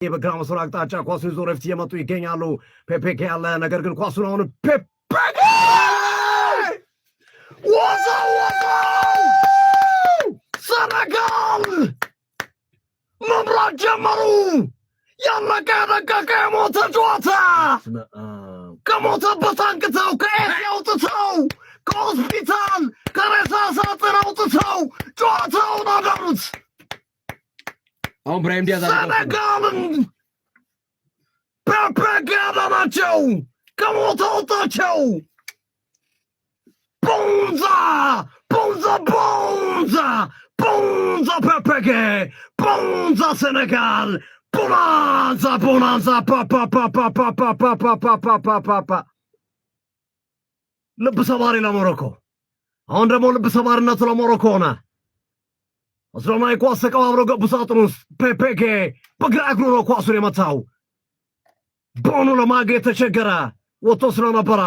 በግራ መስመር አቅጣጫ ኳሱን ይዞ ረፍት እየመጡ ይገኛሉ። ፔፔኬ ያለ ነገር ግን ኳሱን አሁን ፔፔኬ ወዛወዛው። ሰነጋል መምራት ጀመሩ። ያለቀ የደቀቀ የሞተ ጨዋታ ከሞተበት አንቅተው፣ ከኤሲ አውጥተው፣ ከሆስፒታል ከሬሳ ሳጥን አውጥተው ጨዋታውን አዳሩት። አሁን ብራሂም ዲያዝ አደጋ ውስጥ ነው። ሰነጋልን ፔፔ አዳናቸው፣ ከሞት አወጣቸው። ቦንዛ ቦንዛ ቦንዛ ቦንዛ ፔፔጌ ቦንዛ ሴኔጋል ቦናንዛ ቦናንዛ ፓፓፓፓፓፓፓፓፓፓፓ። ልብ ሰባሪ ለሞሮኮ። አሁን ደግሞ ልብ ሰባሪነቱ ለሞሮኮ ሆነ። አስደናቂ ኳስ ተቀባብለው ገቡ ሳጥን ውስጥ። ፔፔጌ በግራ እግሩ ነው ኳሱን የመታው። ቦኑ ለማግኘት ተቸገረ፣ ወጥቶ ስለነበረ።